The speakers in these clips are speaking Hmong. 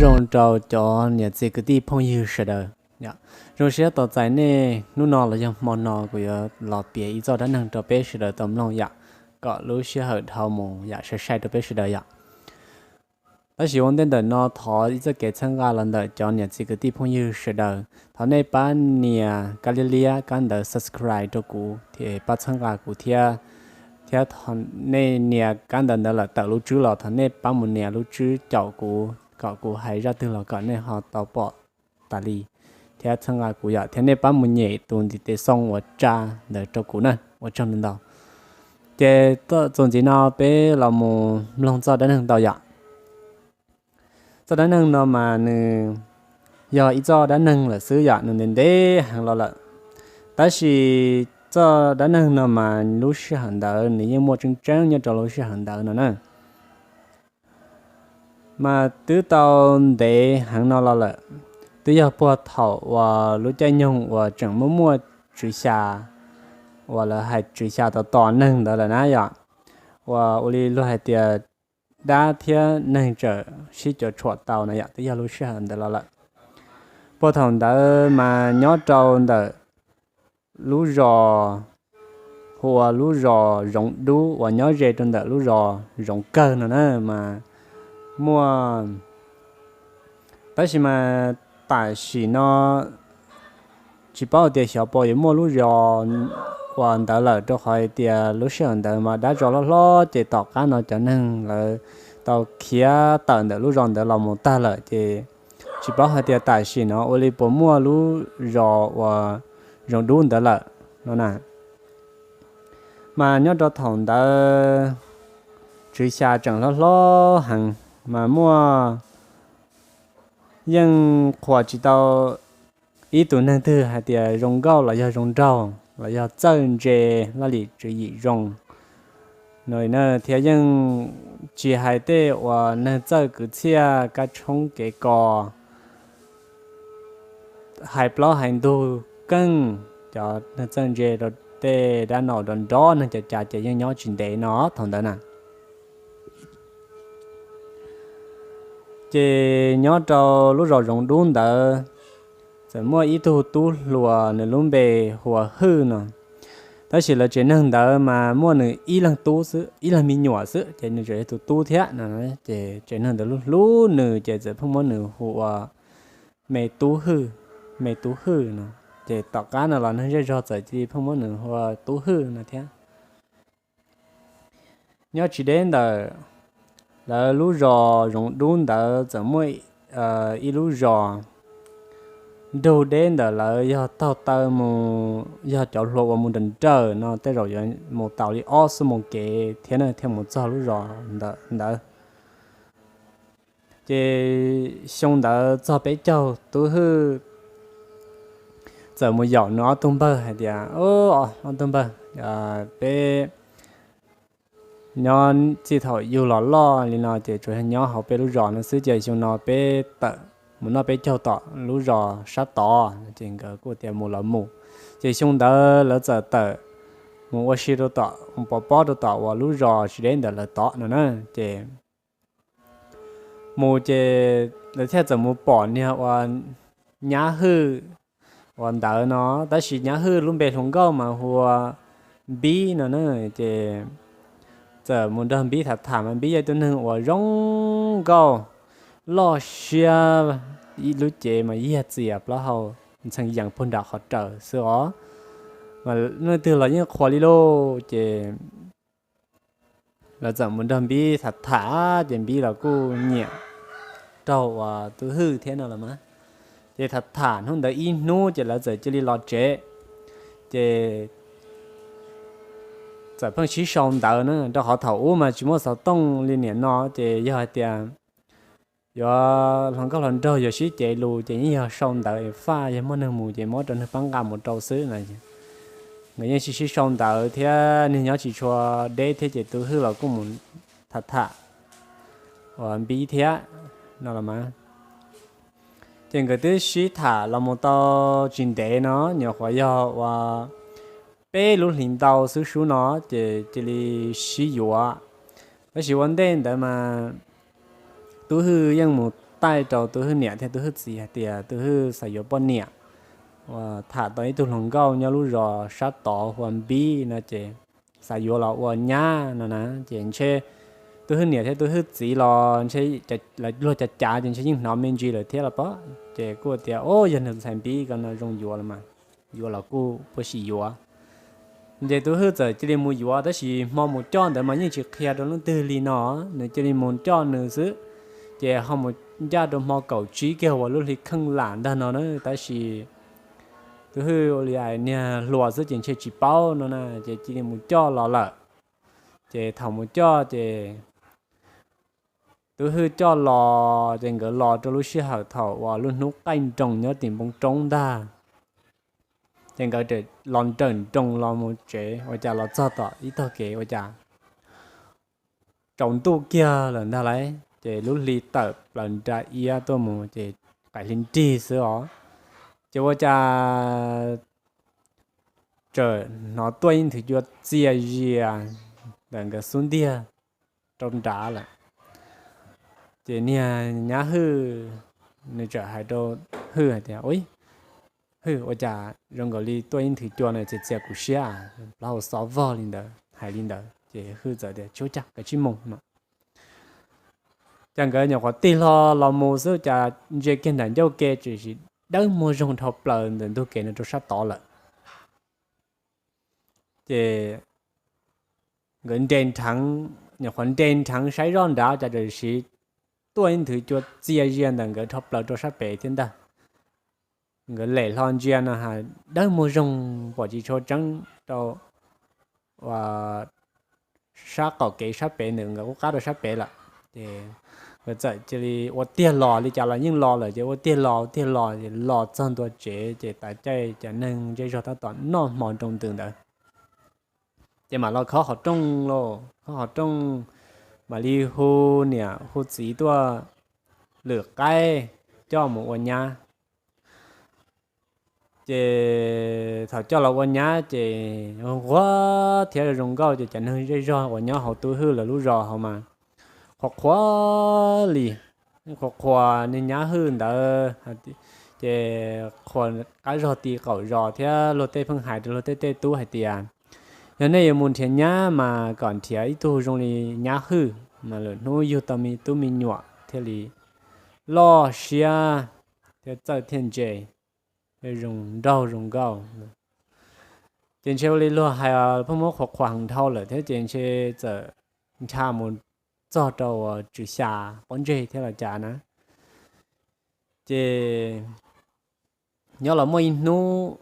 Zoo rau cov niam txiv kwv tij phooj ywg sawv daws. Zoo siab tos txais nej hnub no los yog hmo no kuv yuav los piav ib txoj dab neeg rau peb sawv daws tau mloog yom, kom lub sij hawm dhau mus yom, sai sai rau peb sawv daws yom. Tab sis ua ntej ntawm no thov ib txoj kev txhawb nqa los ntawm cov niam txiv kwv tij phooj ywg sawv daws, thov nej pab nias kab liab liab kab ntawv subscribe rau kuv thiab pab txhawb nqa kuv thiab. Thiab nej nias kab ntawv ntawd lawm tawm lub tswb los thov nej pab mus nias lub tswb caum kuv kom kuv hais zaj twg los kom nej ho tau pom tas li thiab txhawb nqa kuv yom, thiab nej pab mus nyem tus ntiv tes xoo uas tsa ntawd rau kuv na, ua tsaug ntau ntau. Ces txuas ntxiv no peb los mus mloog txoj dab neeg ntau yom. Txoj dab neeg no mas nws yog ib txoj dab neeg lawm xwb yom, nws ntev ntev heev los lawm. Tab sis txoj dab neeg no mas lub sij hawm ntawd nws yeej muaj tseeb tseeb nyob rau lub sij hawm ntawd no na. Mas twb tau ntev heev no los lawm, twb yog puag thaum uas lub caij nyoog uas tseem muaj muaj tswv xya, uas lawv hais tswv xya tos tos neeg ntawd lawm na yom, uas ua li luag hais tias dab thiab neeg tseem sib cuam tshuam tau na yom, twb yog lub sij hawm ntawd los lawm. Puag thaum ntawd mas nyob rau ntawm lub zos hu ua lub zos Zoov Dub uas nyob ze rau ntawm lub zos Zoov Kawg no na mas muaj, tab sis mas tam sim no tsis paub tias xyov puas yuav muaj lub zos uas ntawd lawm, rau qhov hais tias lub sij hawm ntawd mas dab zos loj hlob ces tom qab no cov neeg lawv tau khiav tawm ntawm lub zos ntawd los mus tag lawm ces tsis paub hais tias tam sim no ua li puas muaj lub zos uas Zoov Dub ntawd lawm no na. Mas nyob rau thaum ntawd tswv xya tseem hlob hlob heev mas muaj, yeej qhuas tsis tau ib tug neeg twg hais tias zoo nkauj los yog zoo nraug los yog txawj ntse laj lim tswv yim zoo no li na, thiab yeej tsis hais tej uas neeg txawj kwv txhiaj kab tshoob kev kos, hais plaub hais ntug keej, cov neeg txawj ntse rau tej dab no rau nrov neeg cov cas ces yeej nyob tsis ntev no thaum ntawd na. Ces nyob rau lub zos Zoov Dub ntawd txawm muaj ib tug tub hluas nws lub npe hu ua Hwj no. Tab sis lawv tsev neeg ntawd mas muaj nws ib leeg tub xwb, ib leeg me nyuam xwb ces nws tseem yog tus tub thiab no. Ces tsev neeg ntawd hlub hlub nws ces txawm pheej muab nws hu ua Me Tub Hwj, Me Tub Hwj no. Ces tom qab no los neeg zej zog txawm cia li pheej muab nws hu ua Tub Hwj no thiab. Nyob tsis deb ntawm lawv lub zos Zoov Dub ntawd txawm muaj ib lub zos nrug deb ntawm lawv yog taug taw mus, yog cov hluas uas mus nrawm nrawm no tej zaum yuav mus tau li ob xuab moos kev thiab na thiaj mus txog lub zos ntawd. Ces xyoo ntawd txog peb caug, Tub Hwj txawm mus yaum nws ob tug npawg hais tias, Ob tug npawg, peb nyob txij thaum yug los loj li no ces tsuas yog nyob hauv peb lub zos no xwb, ces xyoo no peb tawm mus noj peb caug tom lub zos sab tod. Ces nkawd kuj tias mus los mus. Ces xyoo ntawd lawv txawm tawm mus ua si rau tom, mus pov pob rau tom uas lub zos tsis deb ntawm lawv tod no na. Ces mus ces lawv thiaj txawm mus pom niag ua nyab Hwj uas ntawd no, tab sis nyab Hwj lub npe hluas nkauj mas hu ua Npib no na. Ces txawm mus nrog Npib tham tham mas Npib yog ib tug neeg uas zoo nkauj, loj siab, lub cev mas yag txias plaub hau ntxhee yees puag nram qhov raws xwb os. Mas leej twg los yeej qhuas li lauj. Ces lawv txawm mus nrog Npib tham tham ces Npib los kuj nyiam raug uas Tub Hwj thiab no los mas. Ces tham tham hnub ntawd ib hnub ces lawv txawm cia li los tsev. Ces txawm pheej sib sau ntawv na, rau qhov thaum ub mas tsis muaj xov tooj li niam no, ces yog hais tias yuav hluas nkauj hluas nraug yuav sib cev lus ces yeej yog sau ntawv faj, yog muaj neeg mus ces muab rau neeg pab nqa mus rau xwb no. Nkawd yeej sib sib sau ntawv thiab, neeg nyob tsis tshua deb thiab ces Tub Hwj los kuj mus tham tham uas Npib thiab no los mas. Ces nkawd twb sib tham los mus tau tsis ntev no, nyuam qhuav yog uas peb lub hlis ntau xwb sub no ces cia li sib yuav. Tab sis ua ntej ntawd mas Tub Hwj yeej mus taij rau Tub Hwj niam thiab Tub Hwj txiv hais tias Tub Hwj xav yuav poj niam, uas tham tau ib tug hluas nkauj nyob lub zos sab tod hu ua Npib no ces xav yuav los ua nyab no na. Ces ntshe Tub Hwj niam thiab Tub Hwj txiv los ntshe luag cav cav ces ntshe yeej hnov me ntsis lawm thiab los pob. Ces kuj tias, Au, yog nws ntxhais Npib ko no zoo yuav los mas, yuav los kuj puas sim yuav. Ces Tub Hwj txawm cia li mus yuav, tab sis hmo mus coj ntawd mas yeej tsis qhia rau leej twg li no, nws cia li mus coj nws xwb. Ces ho mus ncaj rau hmo kaum tsib kiag uas lub hli kheej lam ntag no na, tab sis Tub Hwj ua li hais niag hluas xwb ces ntshe tsis paub no na, ces cia li mus coj los lawm. Ces thaum mus coj ces Tub Hwj coj los ces nkawd los rau lub sij hawm thaum uas lub hnub qaij nroos nyob tim npoo roob ntag. Ces nkawd los nrawm nroos los mus tsev, ua cas los txog tom ib tog kev ua cas tsaus ntuj kiag lawm ntag lauj, ces lub hli tawm plaws nra iab tuaj mus ces qaim hli nrig xwb os. Ces ua cas txawm hnov tuaj ib nthwv cua txias zias ntawm nkawd xub ntiag rau nrad lawm. Ces niag nyab Hwj nws txawm hais rau Hwj hais tias, Ua, Hwj, ua cas zoo nkaus li tuaj ib nthwv cua no txias txias kuv siab, plaub hau xob vog li ntawd, hais li ntawd. Ces Hwj txawm tias, Tsis ua cas, kav tsij mus no. Ces nkawd nyuam qhuav tig hlo los mus xwb cas ntsia kiag nram ncauj ke tiam sis dawb muag zoo dhau plaws ntawm ntug kev no rau sab tod lawm. Ces nkawd nres nrheev, nyuam qhuav nres nrheev saib zoj nrad cas tam sim tuaj ib nthwv cua txias zias ntawm nkawd dhau plaws rau sab pem thiab ntag. Nkawd lem hlo ntsia no has dawb muag zoo pom tsis tshua tseeb rau sab qaum kev sab pem ntawm nkawd qub qab rau sab pem lawm. Ces nkawd txawm cia li ua tiag los li cas los yeej los lawm ces ua tiag los ua tiag los ces los txog ntua tsev ces tav caij cas neeg zej zog tab tom noj hmo nroo ntws ntawd. Ces mam los khob qhov rooj lauj, khob qhov rooj mam li hu niam hu txiv tuaj lwm qaib coj mus ua nyab. Ces thaum coj los ua nyab ces nquag thiab zoo nkauj ces cov neeg zej zog uas nyob hauv Tub Hwj lawv lub zos hauv mas qhuas qhuas li, qhuas qhuas niag nyab Hwj ntawd. Ces qhuas qab zog ti qaum zos thiab luag tej pheej hais rau luag tej tej tub hais tias, Yog nej yuav mus nrhiav nyab mas kom nrhiav ib tug zoo li nyab Hwj mas lwm hnub yug tau me tub me nyuam thiaj li loj siab thiab txawj thiaj ntse, zoo nraug zoo nkauj. Ces ntshe ua li luag hais pheej muab qhuas qhuas heev dhau lawm thiab ces ntshe txawm ncha mus txog rau uas tswm xya pob ntseg thiab los cas na. Ces nyob los muaj ib hnub,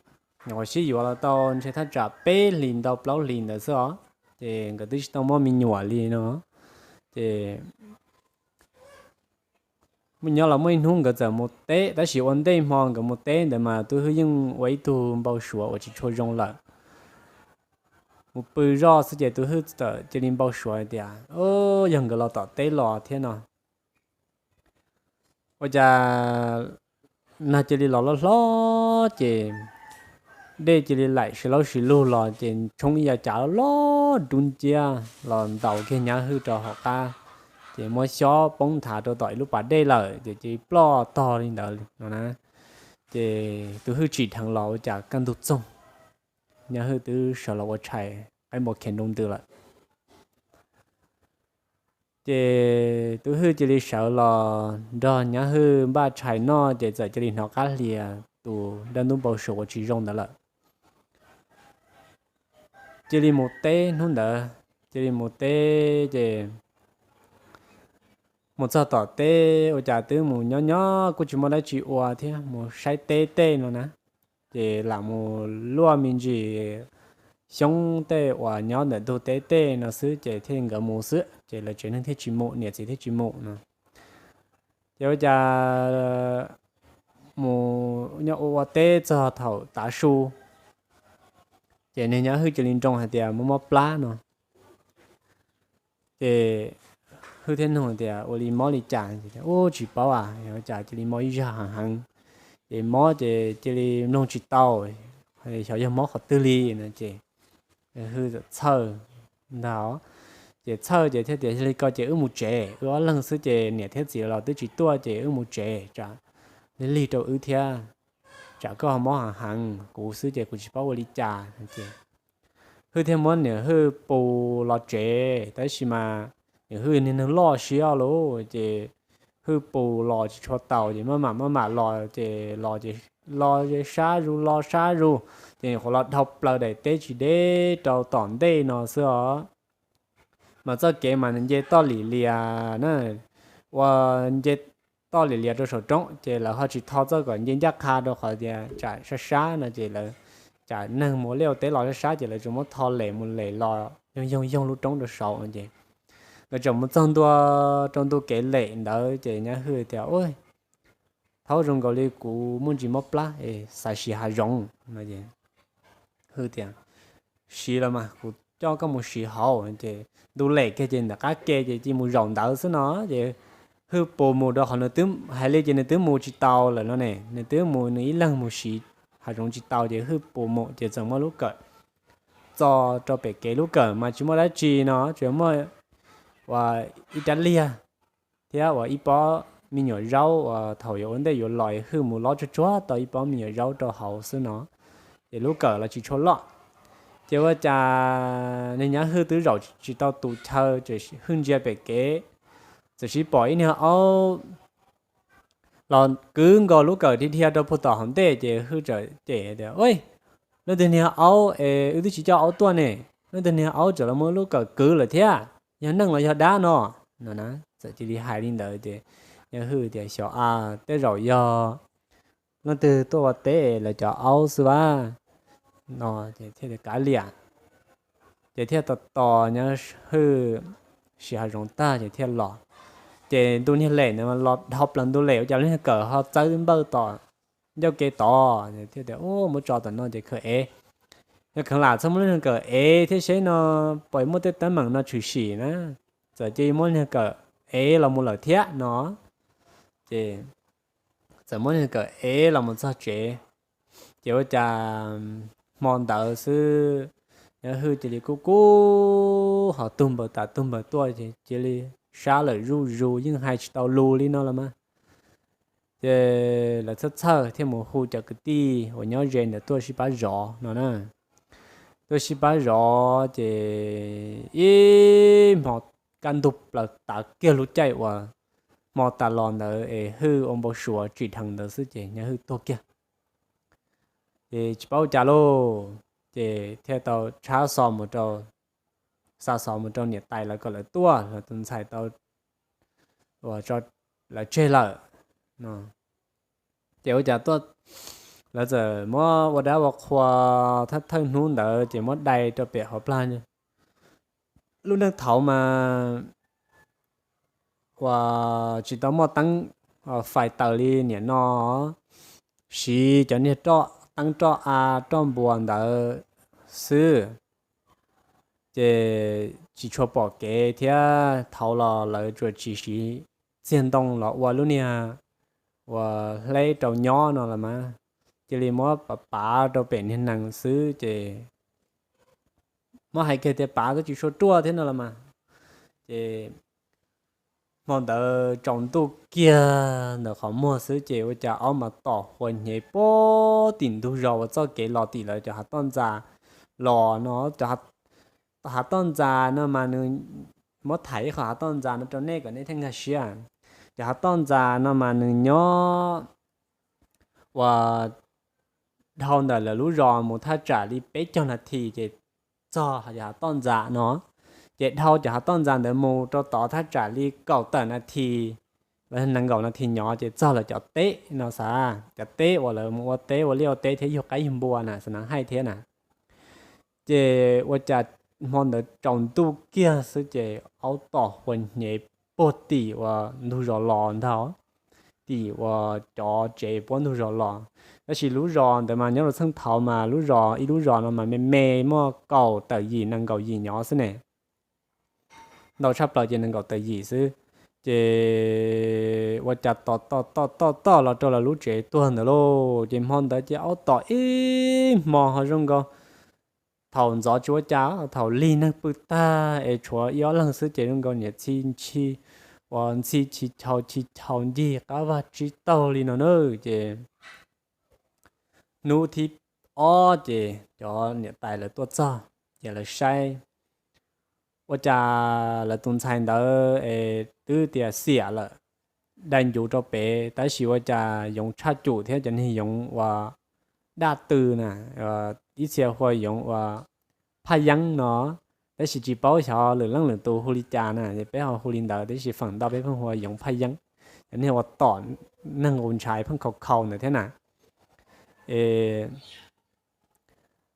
nyuam qhuav sib yuav los tau ntshe thaj tsam peb hlis ntau plaub hlis ntawd xwb os, ces nkawd twb tsis tau muaj me nyuam li no. Ces nyob los muaj ib hnub nkawd txawm mus teb, tab sis ua ntej hmo nkawd mus teb ntawd mas Tub Hwj yeej ua ib tug npau suav uas tsis tshua zoo lawm. Mus pw zoj xwb ces Tub Hwj txawm cia li npau suav hais tias, Yog nkawd los tom teb los thiab no, ua cas nag cia li los loj hlob ces dej cia li laim si laub si lug los ces tshoob ib yav cav loj dub nciab los ntaus kiag nyab Hwj rau hauv qab, ces muab xyob poob nthav rau tom ib lub pas dej lawm ces cia li ploj tog li ntawd no na. Ces Tub Hwj tsim dheev los ua cas kaj ntug txoog, nyab Hwj twb sawv los ua tshais qaib npua khiav nroo ntws lawm. Ces Tub Hwj cia li sawv los nrog nyab Hwj npaj tshais noj ces txawm cia li hnov qab hlias tus dab ntub npau suav uas tsis zoo ntawd lawm. Cia li mus teb hnub ntawd, cia li mus teb ces mus txog tom teb ua cas twb mus nyob nyob kuj tsis muaj dab tsi ua thiab mus saib teb tej no na. Ces lam mus luaj me ntsis xyoob tej uas nyob ntawm ntug teb tej no xwb ces thiaj nkawd mus xwb ces lawv tsev neeg thiaj tsis mus, niam txiv thiaj tsis mus no. Ces ua cas mus nyob ua ua teb txog thaum tav su, ces niag nyab Hwj cia li nroo hais tias mob mob plab no. Ces Hwj thiaj nug tias ua li mob li cas, ub tsis paub a, ua cas cia li mob ib zag heev heev. Ces mob ces cia li mloog tsis tau, xyov yog mob qhov twg li no ces Hwj txawm txhawj ntag. Ces Txhawj ces thiaj tias, Yog li ko ces wb mus tsev, wb ob leeg xwb ces niam thiab txiv los twb tsis tuaj ces wb mus tsev, tsam lig lig rau wb thiab, tsam koj mob heev heev, kuv xwb ces kuv tsis paub ua li cas. Ces Hwj thiaj muab niam Hwj pus los tsev, tab sis mas niam Hwj niag neeg loj siab lawm ces Hwj pus los tsis tshua taus ces maj mam maj mam los ces los ces los sab zus los sab zus, ces nyuam qhuav los dhau plaws daim teb tsis deb rau tom ntej no xwb os. Mas txoj kev mas nws nce toj lim lias na, ua nce toj lim lias rau saum roob ces lawv ho tsis tho txoj kom nce ncaj qha rau qhov tias tsam sab sab no ces lawv, tsam neeg mus ua liaj ua teb los sab sab ces lawv tsuas muab tho lem mus lem los yoog yoog yoog lub roob rau saud no ces nkawd tseem mus txog ntua rau ntu kev lem ntawd ces nyab Hwj tias, Ua, thaub zoo nkaus li kuv muaj ntsis mob plab es xav siv hav zoov no. Hwj tias, Siv los mas, kuv coj koj mus siv hauv. Ces ntu lem kiag ces ntawm qab ke ces cia mus zaum ntawd xwb no ces Hwj pus mus rau qhov nws twb hais li ces nws twb mus tsis tau lawm no ne, nws twb mus nws ib leeg mus siv hav zoov tsis tau ces Hwj pus mus ces txawm muaj lub kawm txo rau pem kev, lub kawm mas tsis muaj dab tsi no, tsuas muaj ua ib rab liag thiab uas ib pob me nyuam zaub uas thaum yuav ua ntej yuav los Hwj mus lob tsuag tsuag tau ib pob me nyuam zaub rau hauv xwb no, ces lub kawm los tsis tshua loj. Ces ua cas niag nyab Hwj twb zaum tsis tau tus chaw ces Hwj ntsia pem kev, txawm sis pom ib niag aub los kwv nkaus lub kawm dhia dhia rau puag tom hauv ntej ces Hwj txawm cem tias, Ua, leej twg niag aub es wb twb tsis coj aub tuaj ne, leej twg niag aub txawm los muab lub kawm kwv lawm thiab, yog neeg los yog dab no? No na, txawm cia li hais li ntawd ces nyab Hwj tias, Xyov a, tej zaum yog leej twg tuaj ua teb lawv cov aub xwb vas, no ces thiaj li kav liam. Ces thiaj tos tos nyab Hwj siv hav zoov tag ces thiaj los. Ces ntu niag lem ntawd los dhau plaws ntu lem ua cas lub niag kawm ho txawb npawj tom ncauj ke tod, thiaj tias, Ua, muab tso tom no ces khaws ev, yog kheev lam txhob muab lub niag kawm ev thiab seb no puas muaj tej teeb meem no tshwm sim na. Txawm cia li muab niag kawm ev los mus lawm thiab no. Ces txawm muab niag kawm ev los mus txog tsev, ces ua cas hmo ntawd xwb, nyab Hwj cia li kub kub ho tug npaws tas tug npaws tuaj ces cia li sab lawm zuj zus, yeej hais tsis tau lus li no los mas. Ces lawv txhawj txhawj thiaj mus hu cov kwv tij uas nyob ze ntawd tuaj sib pab zov no na. Tuaj sib pab zov ces ib hmo kaj ntug plaws tav kiag lub caij uas hmo tas los ntawd es Hwj ua npau suav tsim dheev ntawd xwb ces nyab Hwj tuag kiag. Ces tsis paub ua cas lauj, ces thiaj tau tshab xov mus rau, xa xov mus rau niam tais lawv kom lawv tuaj, los tus ntxhais tau uas tso lawv tseg lawm no. Ces ua cas tuaj, lawv txawm muab ua dab ua qhua, thawj thawj hnub ntawd ces muab dai rau pem hauv plag. Lub neej thaud mas uas tsis tau muaj teeb fais taws li niam no, siv cov niag roj teeb roj a roj npua ntawd xwb, ces tsis tshua pom kev thiab. Thaud los lawv tsuas tsis siv txiag ntoo los ua lub niag uas hleb rau nyob no los mas, cia li muab pav pav rau pem niag nees xwb ces muab hais kiag tias pav twb tsis tshua ruaj thiab no los mas. Ces hmo ntawd tsaus ntuj kiag ntawm qhov muag xwb ces ua cas aub mas tom huas hnyev puag tim ntug zos uas txoj kev los tim lawv cov hav toj ntxas los no. Cov hav toj ntxas no mas nws, muab tham ib qho hav toj ntxas no rau nej kom nej thiaj nkag siab. Cov hav toj ntxas no mas nws nyob uas dhau ntawm lawv lub zos mus thaj tsam li peb caug nas this ces txog cov hav toj ntxas no. Ces dhau cov hav toj ntxas ntawd mus rau tod thaj tsam li kaum tawm nas this los nees nkaum nas this nyov ces txog lawv cov teb no xav, cov teb uas lawv mus ua teb ua liaj ua teb thiab yug qaib yug npua na, xav na haij thiab na. Ces ua cas hmo ntawd tsaus ntuj kiag xwb ces aub tom huas hnyev puag tim uas ntug zos los ntag, tim uas cov tsev puab ntug zos los. Tab sis lub zos ntawd mas nyob rau txheej thaud mas lub zos, ib lub zos no mas me me muaj kaum tawm yim nees nkaum yim nyov xwb ne. Ntau tshaj plaws ces nees nkaum tawm yim xwb. Ces ua cas tom tom tom tom tom los rau lawv lub tsev tuag ntawd lauj. Ces hmo ntawd ces aub tom ib hmo ho zoo nkaus thaum ntxov tsis ua cas, thaum lig neeg pw tag es tshuav ib ob leeg xwb ces zoo nkaus niam txhij ntxhi, uas ntxhij chis chaus chis chaus ncig qab vag tsib taug li no na. Ces hnub thib ob ces cov niam tais lawv tuaj txog, ces lawv saib ua cas lawv tus ntxhais ntawd es twb tias xiam lawm, dai ncuv rau pem, tab sis ua cas yoov tshaj cum thiab cov niag yoov uas daj tw na, ib txhia hu ua yoov uas phaj yeeb no, tab sis tsis paub xyov lwm leej lwm tus hu li cas na, es peb ho hu li ntawd, tab sis feem ntau peb pheej hu ua yoov phaj yeeb. Cov niag uas tom neeg nqus ntshai pheej khau khau ntawd thiab na.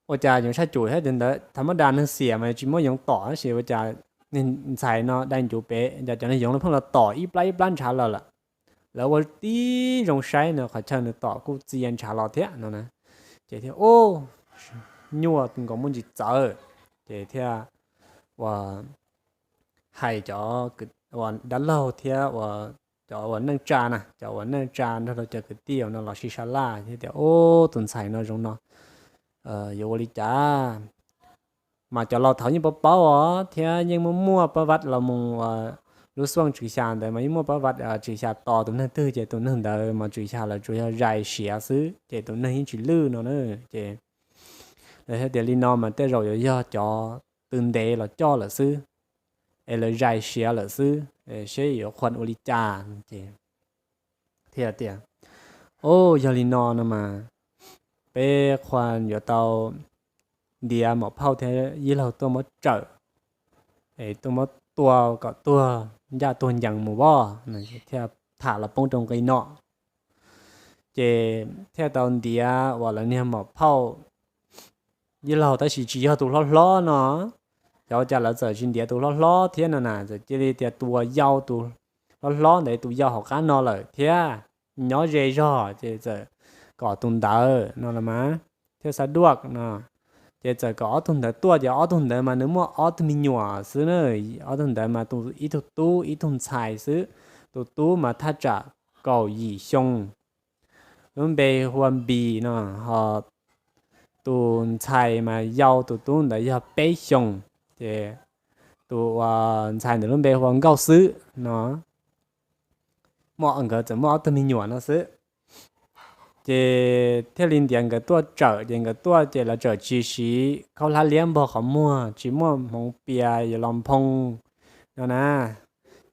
Ua cas yoov tshaj cum thiab ntawd, thaum muab dag neeg xiam mas tsis muab yoov tom, tab sis ua cas ntxhais no dai ncuv pem, cas cov niag yoov no pheej los tom ib plab ib plab ntshav los lawm. Lawv ua tib zoo saib no qhov chaw nws tom kuj txia ntshav los thiab no na. Ces thiaj, u, nyuaj nkaus muaj ntsis txawv, ces thiaj ua hais cov dab laug thiab ua cov uas neej tsa na, cov uas neej tsa nrog rau cov kwv tij no los sib sab laj thiab tias, u, tus ntxhais no zoo no yuav ua li cas? Mas cov laus thaud yeej paub paub os, thiab yeej muaj muaj pab vaj los mus, lub xuaj tswv xya ntawd mas yeej muaj pab vaj tswv xya tos tus neeg twg ces tus neeg ntawd mas tswv xya lawv tsuas yog zais siav xwb ces tus neeg yeej tsis lwj no na. Ces lawv thiaj tias li no mas tej zaum yuav yog cov tw ntev los coj lawm xwb, es lawv zais siav lawm xwb, seb yuav qhuas ua li cas. Ces thiaj tias, u, yog li no no mas peb qhuas yuav tau ntiav maum phauj thiab yij laug tuaj muab tsawm, es tuaj muab tua kom tuag ncaj tuag ncees mus as, thiaj tham los poob rau nqi no. Ces thiaj tau ntiav uas lawv niag maum phauj yij laug, tab sis tsis yog tus hlob hlob no. Xyov ua cas lawv txawm tsis ntiav tus hlob hlob thiab no na, txawm cia li tias tus uas yau, tus hlob hlob ntawd tus yau hauv qab no lawm thiab nyob ze zog ces txawm kom tus ntawd no los mas thiaj xav duaj no. Ces txawm kom ob tug ntawd tuaj, ces ob tug ntawd mas nws muaj ob tug me nyuam xwb na. Ob tug ntawd mas tus ib tug tub ib tug ntxhais xwb. Tus tub mas thaj tsam kaum yim xyoo, lub npe hu ua Npis no, ho tus ntxhais mas yau tus tub ntawd yog peb xyoos. Ces tus ntxhais ntawd lub npe hu ua Nkauj Xwb no. Muaj, nkawd txawm muaj ob tug me nyuam no xwb. Ces thiaj li ntiav nkawd tuaj tsawm, ces nkawd tuaj ces lawv txawm tsis siv khaub hlab liab npog qhov muag, tsis muaj hmoov pias yuav los nphoo no na.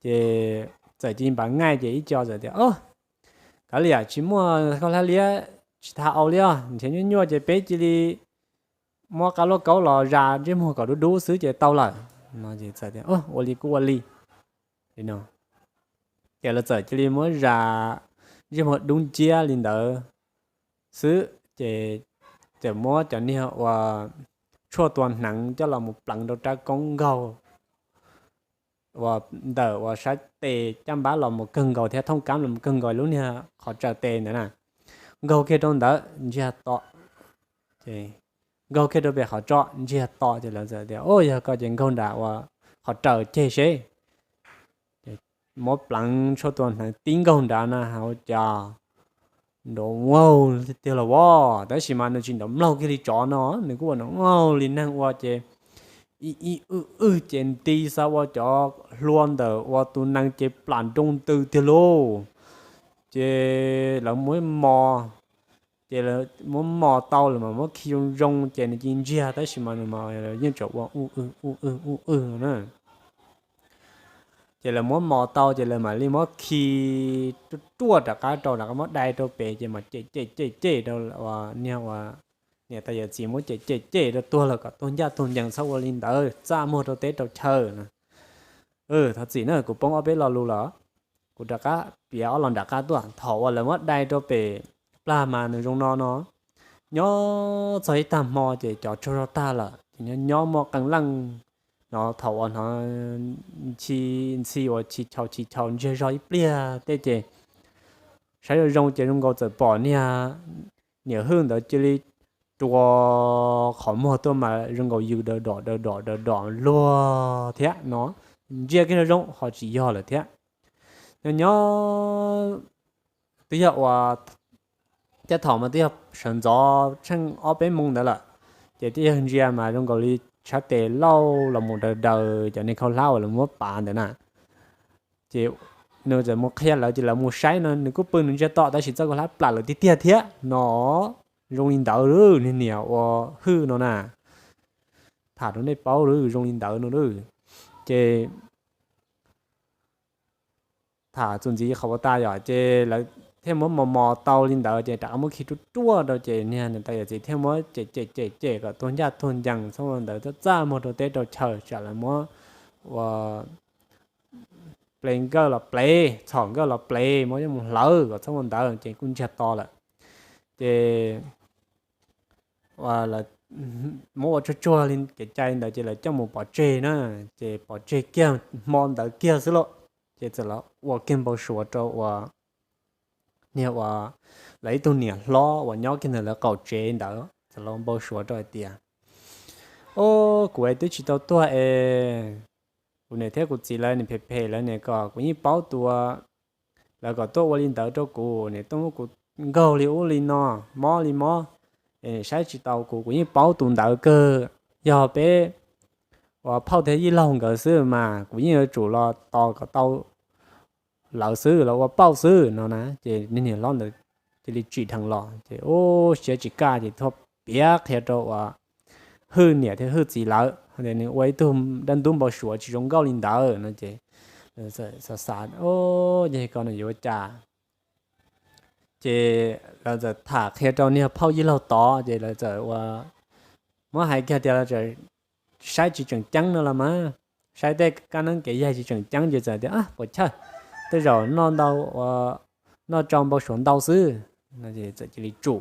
Ces txawm cia li npam ngaij ces ib co txawm tias, o, kav liam tsis muaj khaub hlab liab tsis tas au li os, nrhiav nyuaj nyuaj ces peb cia li muab qab lauj kaub los zas ntsej muag kom dub dub xwb ces tau lawm. Ua li kuj ua li no. Ces lawv txawm cia li muab zas ntsej muag dub nciab li ntawd xwb, ces txawm muab cov niag uas tshuaj tua hneev coj los mus pleev rau rab koob nkaug uas ntawm uas sab tes caj npab los mus kawg nkaus thiab thoob kab los mus kawg nkaus lub niag qhov tsaws tes ntawd na. Nkaug kiag rau ntawd ntsiag to, nkaug kiag rau pem qhov tso ntsiag to, ces lawv txawm tias, o, yog ko ces nkaug nram uas qhov raws ceg seb. Muab pleev tshuaj tua hneev tib nkaug nrad na, ua cas nrov vaug tiag los as, tab sis mas nws tsis nrov mlaug kiag li tsov no, nws kuj ua nrov vaug li neeg ua ces ib ib wj wj ces nti xa ua cov hlua ntawm ua tus nees ces plam nroo ntws tiag lauj. Ces lawv muab mos, ces lawv muab mos tau lawm mas muab khi zoo zoo ces nws cia li ntsiag, tab sis mas nws mas yeej tseem ua uj wj uj wj uj wj no na. Ces lawv muab mos tau ces lawv mam li muab khi ruaj ruaj rov qab rau, rov qab muab dai rau pem ces mas cem cem cem cem rau uas niag uas niam tais yawm txiv muab cem cem cem rau tuag los kom tuag ncaj tuag ncees, txhob ua li ntawd, txaj muag rau teb rau chaw no. Thov txim na, kuv poob ob peb lo lus lawm, kuv rov qab piav ob lo nram qab tuaj. Thaum uas lawv muab dai rau pem plag mas nws zoo no no. Nyob txog ib tag hmo ces cov tsaug zog tag lawm ces nyob nyob muaj qee leej no, thaum uas hnov ntxhi ntxhi uas chis chaus chis chaus ntsiag zog ib pliag tej ces saib zoo zoo ces zoo nkaus txawm pom niag niam hwj ntawd cia li rua qhov muag tuaj mas zoo nkaus yws daws dom daws dom daws dom luag thiab no. Ntsia kiag zoo zoo ho tsis yog lawm thiab. Nyob nyob twb yog uas, caj thaum mas twb yog sawv ntxov tsheej ob peb moo ntawd lawm, Ces twb yog ntsia mas zoo nkaus li tshav tes lauj los mus daws daws cov niag khaub hlab uas lawv muab pav ntawd na. Ces nws txawm mus qhia lawv ces lawv mus saib no nws kuj pw nws ntsiag to tab sis txoj khaub hlab plam lawm tiag tiag thiab no. Zoo li ntawd, niag niam uas Hwj no na, tham rau nej paub zoo li ntawd no. Ces tham txuas ntxiv qhov uas tas yom, ces lawv thiaj muab mos mos tau li ntawd ces rov qab muab khi ruaj ruaj rau ces niag niam tais yawm txiv thiaj muab cem cem cem cem kom tuag ncaj tuag ncees txhob ua ntawd, txaj txaj muag rau teb rau chaw tsam lawv muab ua plev nkawj los plev, txhom nkawj los plev, muab coj mus hlawv kom txhob ua ntawd ces kuj ntsiag to lawm. Ces muab ua tsuag tsuag li kev cai ntawd ces lawv coj mus pov tseg na. Ces pov tseg kiag hmo ntawd kiag xwb lauj, ces txawm los ua kiag npau suav rau uas niag uas lawv ib tug niam hlob uas nyob kiag ntawm lawv qaum tsev ntawd txawm los npau suav rau hais tias, Au, kuv es twb tsis tau tuag es kuv niam thiab kuv txiv lawv nim phem phem lawv nim kom kuv yeej paub tus, lawv kom tuaj ua li ntawd rau kuv, nim tuaj muab kuv nkaug li ub li no, mob li mob, es saib tsis taus kuv, kuv yeej paub tus ntawd kawg. Yog peb uas phauj thiab yij laug nkawd xwb mas kuv yeej yuav tsum los tos kom tau lawv xwb, los ua pauj xwb no na. Ces niag niam hlob ntawd cia li tsim dheev los ces ua siab tsis kaj ces thiaj piav qhia rau uas Hwj niam thiab Hwj txiv lawv tias nws ua ib tug dab ntub npau suav tsis zoo nkauj li ntawd no ces xav xav, Yog ko nws yuav ua cas? Ces lawv txawm tham qhia rau niag phauj yij laug tod ces lawv txawm ua, muab hais kiag tias lawv txawm saib tsis tseem ceeb no los mas, saib tej kab neeb kev yaig tsis tseem ceeb ces txawm tias, Puas chawj, tej zaum noj ntau, noj tso npau suav ntau xwb. Txawm cia li tsum,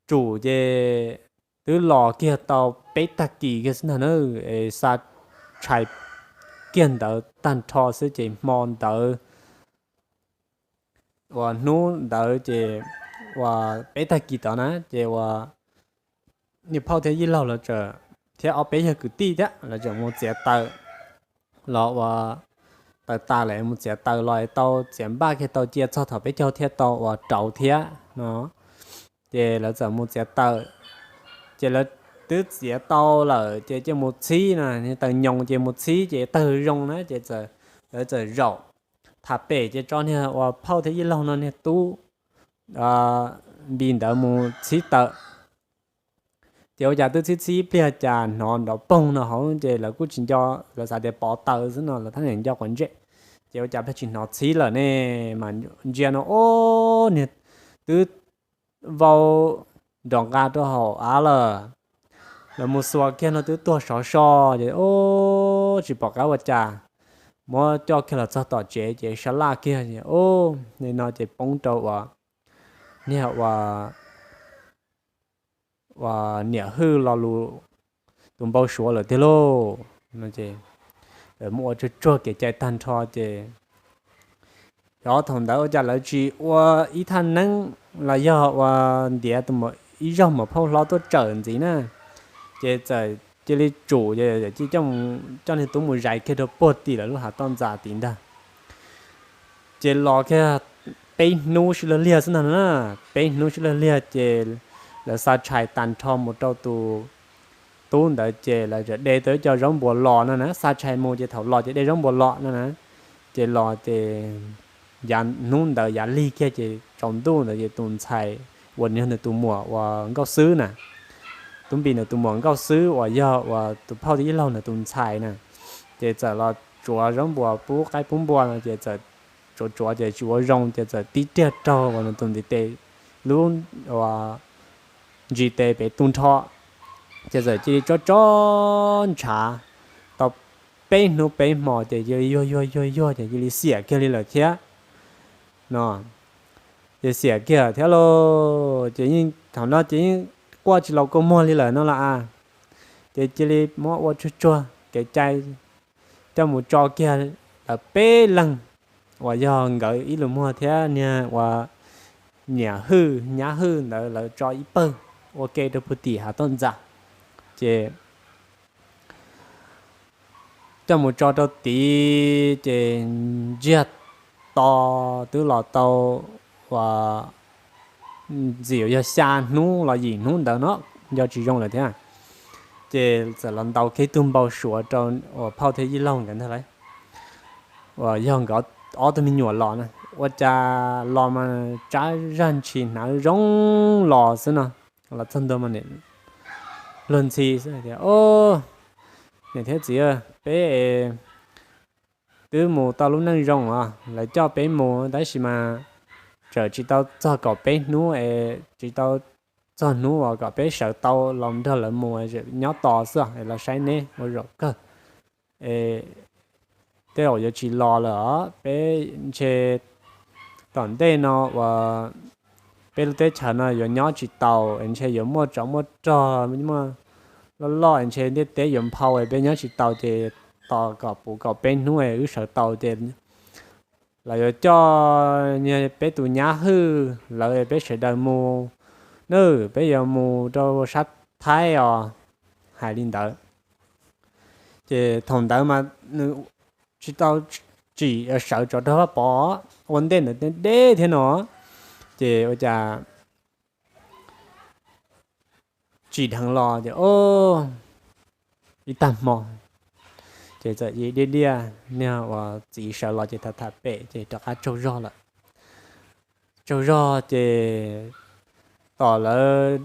tsum ces twb los kiag tau peb tag kis kiag xwb ntag na, es xa tshais kiag ntawd tag nrho xwb ces hmo ntawd uas hnub ntawd ces uas peb tag kis tod na ces uas niag phauj thiab yij laug lawv txawm, thiab ob peb yawg kwv tij thiab lawv txawm mus txiav taws los uas taws tas lawm mus txiav taws los tau txiav npaj kiag tau cia txog thaum peb caug thiab tau uas rauv thiab no. Ces lawv txawm mus txiav taws, ces lawv twb txiav tau lawm ces cia mus txhib na, taws nyoos ces mus txhib ces tawg zoo na ces lawv txawm zaum tham pem ces tso niag uas phauj thiab yij laug no niag tub Npis ntawd mus txhib taws. Ces ua cas twb txhib txhib ib pliag cas hnov nrov poog no hauv ces lawv kuj tsis nco, lawv xav tias pov taws xwb no lawv thiaj nco quav ntsej. Ces ua cas pheej tsis hnov txhib lawm ne, mas ntsia no ob niag twb vau nrov nqa rau hauv av lawm. Lawv mus xuas kiag no twb tuag sov so, ces ob tsis pom qab ua cas, muab coj kiag los txog tom tsev ces sab laj kiag, ub, li no ces poob rau uas niag ua uas niam Hwj lo lus tus npau suav lawm tiag lauj. Muab ua tsuag tsuag kev cai tag nrho ces, yog thaum ntawd ua cas lawv tsis ua ib thaj neeb los yog ua ntiav ib zaug maum phauj hlob tuaj tsawm ntxiv na, ces txawm cia li tsum, coj niag tub mus zais kiag rau puag tim lawv lub hav toj ntxas tid ntag. Ces los kiag peb hnub sib laj liag xwb ntag na, peb hnub sib laj liag ces lawv xa tshais tag nrho mus rau tus tub ntawd ces lawv txawm de tau ib co zaub npuas los no na, xa tshais mus ces thaum los ces de zaub npuas los no na. Ces los ces yav hnub ntawd yav lig kiag ces tsaus ntuj ntawd ces tus ntxhais uas nws yog nws tus muam uas Nkauj Xwb na, Tub Npis nws tus muam Nkauj Xwb uas yog uas tus phauj thiab yij laug nws tus ntxhais na, ces txawm los tsuav zaub npuas pub qaib pub npua no ces txawm tsuav tsuav ces tsis ua zoo ces txawm tib riag raug uas nws tus ntiv tes lub ntsis tes pem tu nrho, ces txawm cia li tsob tsob ntshav tau peb hnub peb hmos ces cia li yuag yuag yuag yuag ces cia li xiam kiag li lawm thiab no. Ces xiam kiag thiab lauj, ces yeej thaum no ces yeej quaj tsis los kua muag li lawm no las a. Ces cia li muab ua tsuag tsuag kev cai coj mus tso kiag lawv peb leeg uas yog nkawd ib lus muag thiab niag uas niam Hwj nyab Hwj ntawd lawv tso ib pawg ua ke rau puag tim hav toj ntxas. Ces coj mus tso rau tid ces ntsiag to twb los tau uas ntxim yog xya hnub los yim hnub ntawd no, nco tsis zoo lawm thiab. Ces txawm los ntaus kiag ib tug npau suav rau uas phauj thiab yij laug nkawd ntag lauj, uas yog nkawd ob tug me nyuam los na. Ua cas los mas tsab zaj ntshis hnav zoo los xwb no. Los txog ntua mas luag ntxhi xwb tias, Niam thiab txiv, peb twb mus tau lub neej zoo os, lawv coj peb mus tab sis mas tseem tsis tau txog kaum peb hnub es tsis tau txog hnub uas kom peb sawv tau los nrog lawv mus, nyob tos xwb es los saib neb ua zaum kawg. Tej zaum yuav tsis los lawm os, peb ntshe tom ntej no uas peb lub teb chaws no yuav nyob tsis taus, ntshe yuav muaj tsov muaj rog, muaj loj loj, ntshe ntiaj teb yuav nphau, peb nyob tsis tau ces tos kom puv kaum peb hnub wb sawv tau ces lawv yuav coj peb tus nyab hwj lawv peb sawv daws mus nawb, peb yuav mus rau sab Thaib os. Hais li ntawd ces thaum ntawd mas nws tsis tau tsim sawv tsov rog Vaj Pov ua ntej ntawd deb thiab no, ces ua cas tsim dheev los ces ib tag hmo ces txawm yim diaj diaj niag uas txiv sawv los ces tham tham pem ces rov qab tsaug zog lawm. Tsaug zog ces tom lawv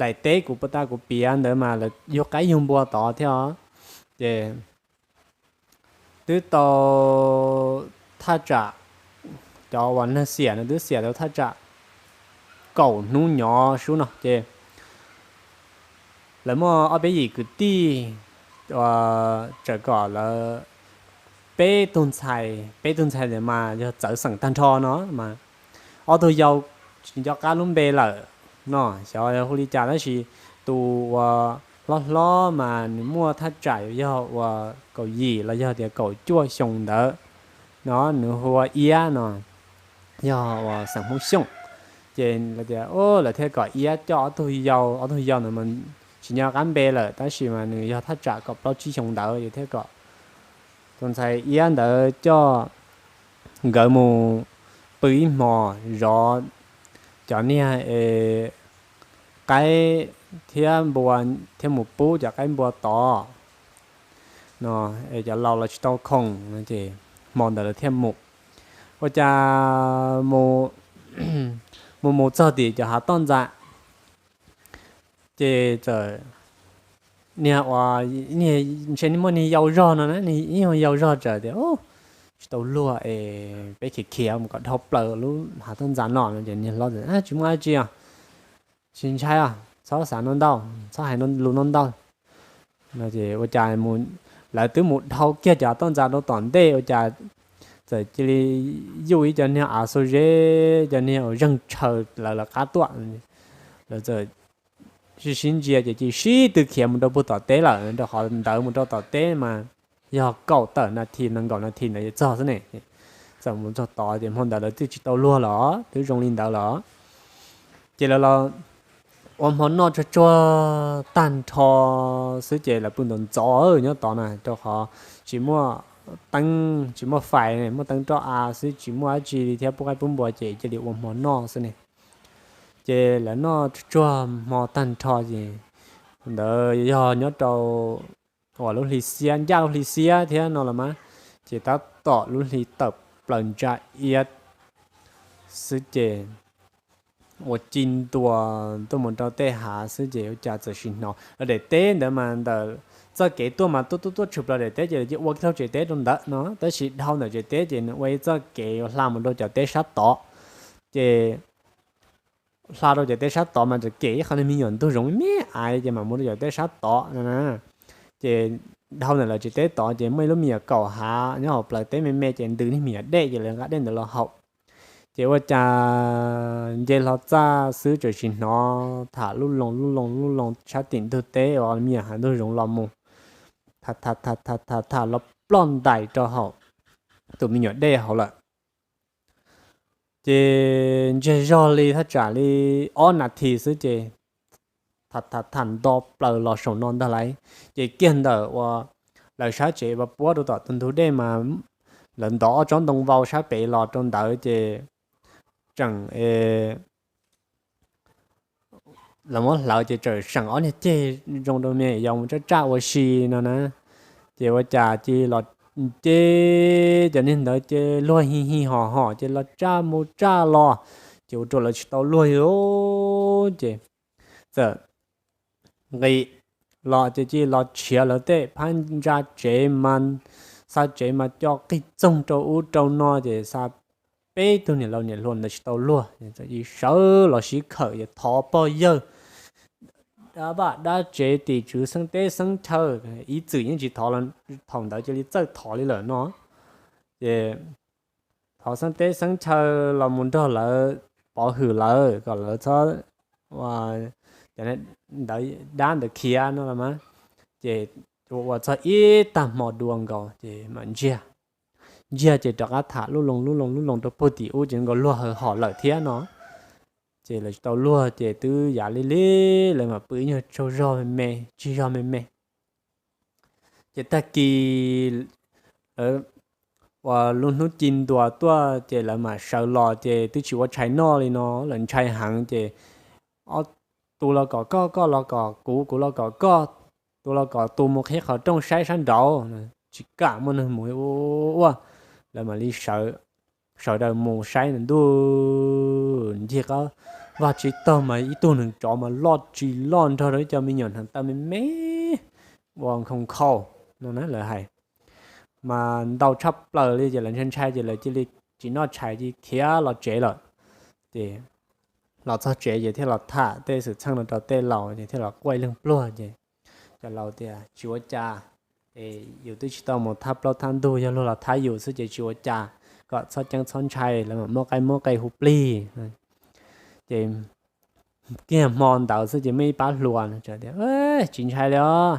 daim teb kuv puas tas kuv piav ntawd mas lawv yug qaib yug npua tod thiab os. Ces twb tau thaj tsam cov uas neeg xiam no twb xiam tau thaj tsam kaum hnub nyob sub no ces lawv muaj ob peb yim kwv tij uas tseem kom lawv peb tug ntxhais, peb tug ntxhais ntawd mas yog txawv xeem tag nrho no mas ob tug yau tsis nco qab lub npe lawm no, xyov hu li cas tab sis tus uas hlob hlob mas nws muaj thaj tsam yog uas kaum yim los yog tias kaum cuaj xyoo ntawd no, nws hu ua Iab no, yog uas xeem Hmoob Xyooj. Ces lawv tias lawv thiaj kom Iab coj ob tug yau, ob tug yau ntawd mas tsis nco qab npe lawm tab sis mas nws yog thaj tsam kaum plaub tsib xyoo ntawd ces thiaj kom tus ntxhais Iab ntawd coj nkawd mus pw ib hmos zov cov niag es qaib thiab npua, thiab mus pub cov qaib npua tod no, es cov laus los tsis tau khoom no ces hmo ntawd lawv thiaj mus. Ua cas mus mus txog tim cov hav toj ntxas ces txawm niag uas ntshe muaj niag yau zog no na, ib yau zog txawm tias, Tsis tau luag es peb khiav khiav mus kom dhau plaws lub hav toj ntxas no no. Ces niag hlob tias, Tsis muaj dab tsi os, tsis ntshai os, txhob xav no ntau, txhob hais lus no ntau no. Ces ua cas lawv twb mus dhau kiag cov toj ntxas rau tom ntej ua cas txawm cia li yuj ib cov niag av xuab zeb, cov niag uas zeeg tshaw lawv lawv qab tuaj. Lawv txawm sib sib ntsia ces cia li sib tw khiav mus rau puag tom teb lawm, rau qhov ntawd mus rau tom teb mas yog kaum tawm nas this nees nkaum nas this ntawd yuav txog xwb ne. Txawm mus txog tod ces hmo ntawd lawv twb tsis tau luag los twb zoo li ntawd los. Ces lawv los ua hmo noj tsuag tsuag tag nrho xwb ces lawv pw ntxov ntxov nyob tod na, rau qhov tsis muaj teeb tsis muaj fais, muaj teeb roj av xwb tsis muaj dab tsi li thiab, pub qaib pub npua ces cia li ua hmo noj xwb ne. Ces lawv noj tsuag tsuag hmo tag nrho ces ntawd yog nyob rau uas lub hli xiab, ncaj lub hli xiab thiab no los mas, ces tab tom lub hli tawm plaws ntsa iab xwb ces ua ci ntua tuaj mus rau tej hav xwb ces ua cas txawm sim hnov lawv daim teb ntawd mas ntawm txoj kev tuaj mas tuaj tuaj tuaj tshwm plaws daim teb ces lawv cia ua kiag txoj tsev teb rau ntawd no, tab sis dhau ntawm tsev teb ces nws ua ib txoj kev uas hla mus rau cov teb sab tod. Ces hla rau cov teb sab tod mas txawm kem ib qho niag me nyuam ntug zoov me me ais ces mam mus rau cov teb sab tod no na. Ces dhau ntawm lawv tsev teb tod ces muaj ib lub me nyuam kaum hav nyob hauv plawv teb me me ces ntws niag me nyuam dej ces lawv nqa dej ntawd los haus. Ces ua cas nce hlo txaj xwb txawm sim hnov tham lub loo lub loo lub loo sab tim ntug teb uas me nyuam hav ntug zoov los mus, tham tham tham tham tham los ploj ntais rau hauv tus me nyuam dej hauv lawm. Ces ntseg zog li thaj tsam li ob nas this xwb ces tham tham tham nto plaws los saum no ntag lauj. Ces kiag ntawm uas lawv sab tsev uas puab rau tom tus ntug dej mas lawv ntov ob tsob ntoo vau sab pem los rau ntawd ces tseem e lawv muab hlawv ces txawm seem ob niag ceg zoo rau me nyuam yaus mus tsaj tsaj ua si no na. Ces ua cas cia li los nce, cov niag ntawd ces luag hi hi hos hos ces los tsaj mus tsaj los, ces ua rau lawv tsis tau luag li. Ces txawm nqis los ces cia li los tshiav lawv tej phab ntsa tsev mas, xa tsev mas co qig txoog rau ub rau no ces xa peb tug niam laus niam hluas ntawd tsis tau luag, sawv los sib khawm es thov pog yawg, dab vaj dab tsev, tim tswv xeeb teb xeeb chaw, ib txwm yeej tsis thov, thaum ntawd cia li txawj thov li lawm no. Ces thov xeeb teb xeeb chaw los mus nrog lawv pov hwm lawv kom lawv txhob, cov ntawd, dab ntawd khiav no los mas, ces ua ua txog ib tag hmo dua nkaus ces mam ntsiag. Ntsiag ces rov qab tham lub loo lub loo lub loo rau puag tim ub ces nkaus luag hawv hom lawm thiab no. Ces lawv tsis tau luag ces twb yav li li lawv mam pw ib nyuag tsaug zog me me, tsaug zog me me. Ces tag kis lawv ua lub hnub ci ntuas tuaj ces lawv mam sawv los ces twb tsis ua tshais noj li no, lawv ntshai heev ces ob, tus los kom koj, koj los kom kuv, kuv los kom koj, tus los kom tus mus qhib qhov rooj saib sab nraud, tsis kam muaj neeg mus ua, lawv mam li sawv daws mus saib ntuj, ncig qab vaj tsib taug mas ib tug neev tsov mas loj tsis loj nrog rau ib co me nyuam hneev taw me me ua nkhaus nkhaus no na lawv hais. Mas ntau tshaj plaws li ces lawv ntshai ntshai ces lawv cia li tsis noj tshais cia li khiav los tsev lawm. Ces los txog tsev ces thiaj los tham tej xwm txheej no rau tej laus ces thiaj los quaj ib leeg pluag ces cov laus tias tsis ua cas, yus twb tsis tau mus thab plaub thab ntug, yog luag los thab yus xwb ces tsis ua cas, kom txhob ceeb txhob ntshai, lawv mam muab qaib muab qe hu plig. Ces kiag hmo ntawd xwb ces muaj ib pab hluas tias, tsis ntshai li os,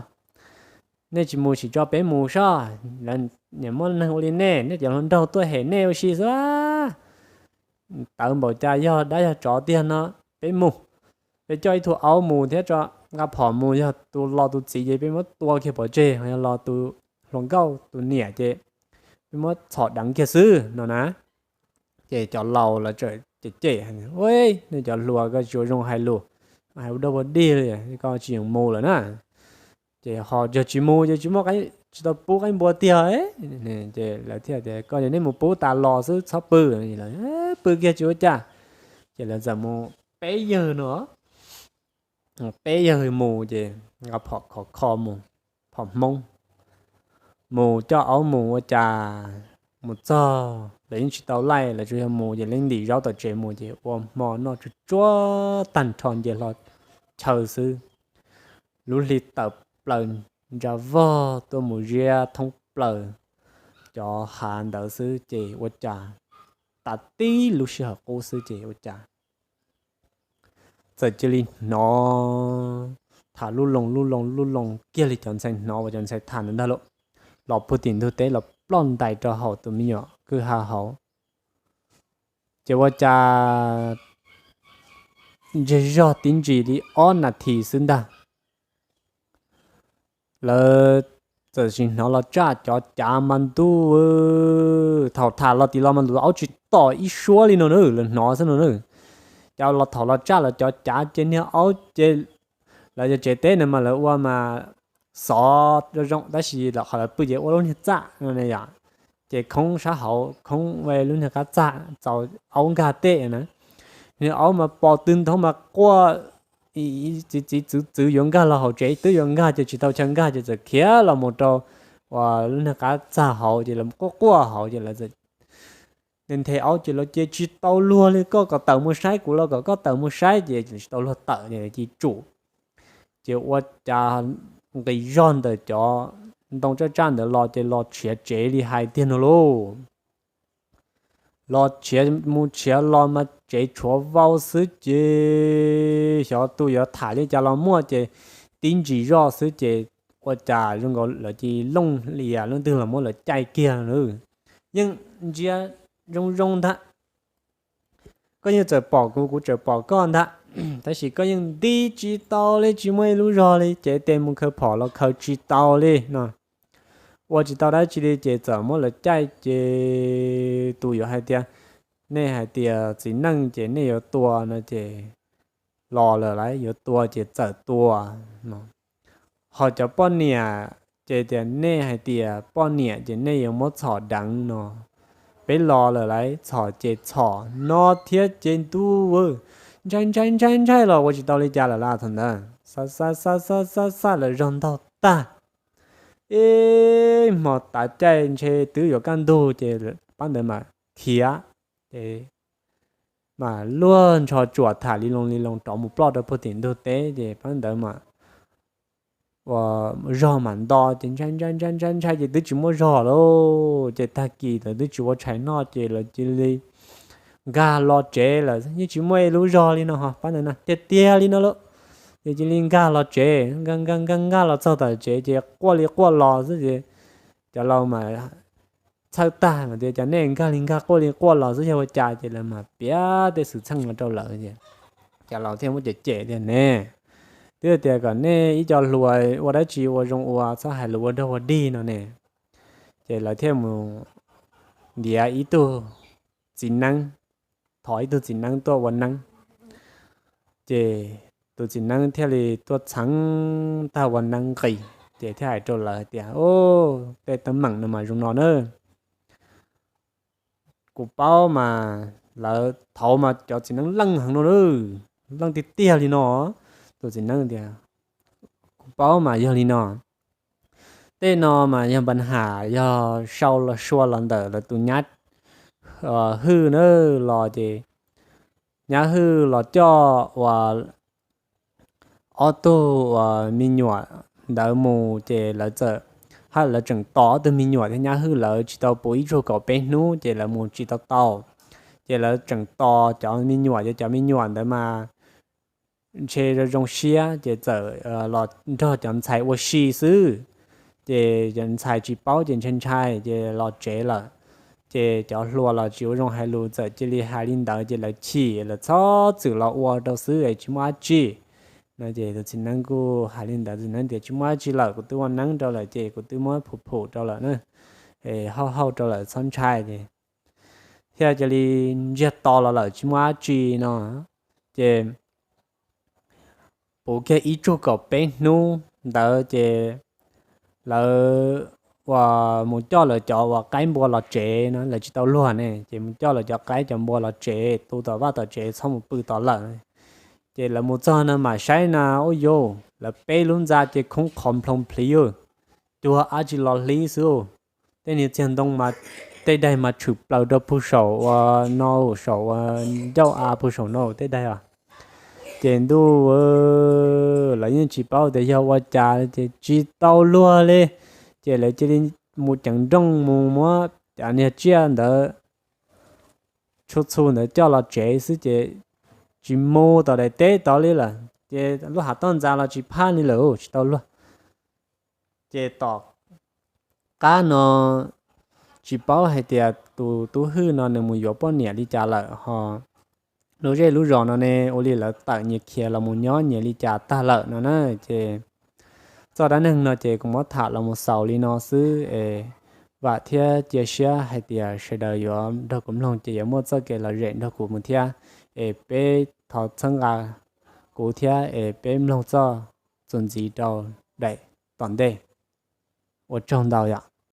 nej tsis mus sim tso peb mus soj, lawv niam muab neeg ua li nej, nej cov hluas nraug tuaj hem nej ua si xwb. Tawv npaum cas yog dab yog tsov tiag no, peb mus. Peb coj ib tug aub mus thiab tso, nqa phom mus, yog tus los tus txiv ces peb muab tua kiag pov tseg, yog los tus hluas nkauj tus niam ces peb muab txhom deev kiag xwb no na. Ces cov laus lawv txawm cem cem, ua, nej cov hluas koj tsis ua zoo hais lus, hais ua dog ua dig li, koj tsis yeem mus lawm na. Ces ho yog tsis mus ces tsis muaj, tsis tau pub qaib npua tiag. Ces lawv thiaj tias koj ces nej mus pub tas los xwb txhob pw. Pw kiag tsis ua cas. Ces lawv txawm mus peb yawg no, peb yawg mus ces nqa phom khov kho mus, phom Hmoob, mus coj aub mus ua cas mus txog lawv yeej tsis tau laij, lawv tsuas yog mus ces leej ntim zaub tom tsev mus ces ua hmo noj tsuag tsuag tag nrho nce hlo chaw xwb. Lub hli tawm plaws ntsa vog tuaj mus ziab thoob plaws cov hav ntawd xwb ces ua cas tas tib lub sij hawm qub xwb ces ua cas txawm cia li hnov tham lub loo lub loo lub loo kiag li cov ntxhais hnov uas cov ntxhais tham ntawd ntag lauj, los puag tim ntug teb los ploj ntais rau hauv tus me nyuam kwj ha hauv. Ces ua cas ntseg zog tib ntsis li ob nas this xwb ntag, lawv txawm sim hnov los tsaj cov cav mas ntuj, thaum tham los tim los mas ntuj aub tsis tom ib suab li no na, lawv hnov xwb no na. Cov los thaum los tsaj los cov cav ces niag aub ces lawv cov tsev teb na mas lawv ua mas xov zoo zoo tab sis qhov lawv pw ces ua lub niag txaj no yom, ces khoob sab hauv khoob ve lub niag qab txaj txaus aub nkag tej na. Niag aub mas pom tw ntho mas quaj txiv txiv txwv txwv yuav nkag los hauv tsev, twb yuav nkag ces tsis tau chaw nkag ces txawm khiav los mus rau uas lub niag qab txaj hauv ces lawv quaj quaj hauv ces lawv txawm nthe aub ces lawv cia tsis tau luag li, koj kom tawm mus saib, kuv los kom koj tawm mus saib ces tsis tau luag tawm ces cia tsum. Ces ua cas nqis zog ntawm cov ntoo tsaj tsaj ntawd los ces los tshiav tsev li hais tiag no lauj. Los tshiav mus tshiav los mas tsev tshuav vau xwb ces xyov tus yuav tham li cas los muaj ces tib ntsis zoj xwb ces ua cas zoo nkaus lawv cia li looj lias leej twg los muab lawv caij kiag na. Yeej ntsia zoo zoo ntag, koj yeej txawm pom kuv, kuv txawm pom koj ntag, tab sis koj yeej nti tsis tau li, tsis muaj ib lub zog li, cev tes mus khaws phom los khaws tsis tau li no. Ua tsis tau dab tsi li ces txawm muab lawv caij ces tus yuav hais tias, nej hais tias txiv neej ces nej yuav tua no ces los lawm lauj, yuav tua ces txawm tua no. Ho cov poj niam ces tias nej hais tias poj niam ces nej yuav muab txhom deev no. Peb los lawm lauj, txhom ces txhom no thiab ces ntuj, ntshai ntshai ntshai ntshai los ua tsis tau li cas lawm lauj thaum ntawd. Xav xav xav xav xav xav lawm zog ntaug tag, ib hmo tav caij ntshe twb yuav kaj ntug ces pab ntawd mas khiav, ces mas luag ntsho tsuam tham li loo li loo rov mus ploj rau puag tim ntug teb ces pab ntawd mas ua zog mam nto ces ntshai ntshai ntshai ntshai ntshai ces twb tsis muaj zog lauj. Ces tag kis ntawd twb tsis ua tshais noj ces lawv cia li nkag los tsev lawm, yeej tsis muaj ib lub zog li no ho pab ntawd no tiag tiag li no lauj. Ces cia li nkag los tsev, nkag nkag nkag nkag los txog tom tsev ces quaj li quaj los xwb ces cov laus mas txhawj tag mas tias cas nej nkag li nkag quaj li quaj los xwb yog ua cas, ces lawv mas piav tej xwm txheej no rau lawv ces cov laus thiaj muab cem cem tias ne, twb tias kom nej ib co hluas ua dab tsi ua zoo ua, txhob hais lus ua dog ua dig no ne. Ces lawv thiaj mus ntiav ib tug txiv neeb, thov ib tug txiv neeb tuaj ua neeb. Ces tus txiv neeb thiaj li tuaj txheev tag ua neeb nqis ces thiaj hais rau lawv hais tias, o, tej teeb meem no mas zoo no na. Kuv paub mas lawv thaud mas cov txiv neeb leej heev no, leej tiag tiag li no. Tus txiv neeb tias, kuv paub mas yog li no. Tej no mas yog npa has yog sau los sua los ntawm lawv tus nyab Hwj na los ces nyab Hwj los coj uas ob tug uas me nyuam ntawd mus ces lawv txawm, ha lawv tseem tos ob tug me nyuam thiab nyab Hwj lawv tsis tau puv ib tsug kaum peb hnub ces lawv mus tsis tau tau. Ces lawv tseem tos cov me nyuam ces cov me nyuam ntawd mas ntshe zoo zoo siab ces txawm los nrog cov ntxhais ua si xwb. Ces cov ntxhais tsis paub ces ntshai ntshai ces los tsev lawm. Ces cov hluas los tsis ua zoo hais lus txawm cia li hais li ntawd ces lawv chim lawv txhob txwm los ua rau xwb es tsis muaj dab tsi no. Ces tus txiv neeb kuj hais li ntawd, txiv neeb tias tsis muaj dab tsi lawm, kuv twb ua neeb rau lawm ces kuv twb muab phum phum rau lawm na, hauj hauj rau lawm txhob ntshai ces thiaj cia li ntsiag to los lawm tsis muaj dab tsi no. Ces puv kiag ib tsug kaum peb hnub ntawd ces lawv uas mus coj lawv cov uas qaib npua los tsev no, lawv tsis tau luag ne, ces mus coj lawv cov qaib cov npua los tsev tu tom vaj tom tsev txhob mus pw tom lawm. Ces lawv mus txog no mas saib na, ub yuj, lawv peb lub ntxa ces khoob qhov nplhoos plhis, cuag dab tsi los hlib xwb. Tej niag txiag ntoo mas tej daim mas tshwm plaws rau puag saum uas no, saum uas ncauj av puag saum no tej daim os. Ces ntuj, lawv yeej tsis paub tias yog ua cas ces tsis tau luag li. Ces lawv cia li mus ceev nrooj mus muab cov niag tsiaj ntawd tshu txhu ntawd coj los tsev xwb ces tsis mus tom daim teb tod li lawm. Ces lub hav toj ntxa los tsis phaj li lawm, tsis tau luag. Ces tom qab no tsis paub hais tias tus tub Hwj no nws mus yuav poj niam li cas lawm ho lub zej lub zos no ne ua li lawv tawm nyias khiav los mus nyob nyias li cas tag lawm no na. Ces txoj dab neeg no ces kuv muab tham los mus xaus li no xwb es vam thiab cia siab hais tias sawv daws yuav nrog kuv mloog ces yuav muaj txoj kev lom zem nrog kuv mus thiab. Es peb thov txhawb nqa kuv thiab es peb mloog txoj txuas ntxiv rau daim tom ntej. Ua tsaug ntau yom.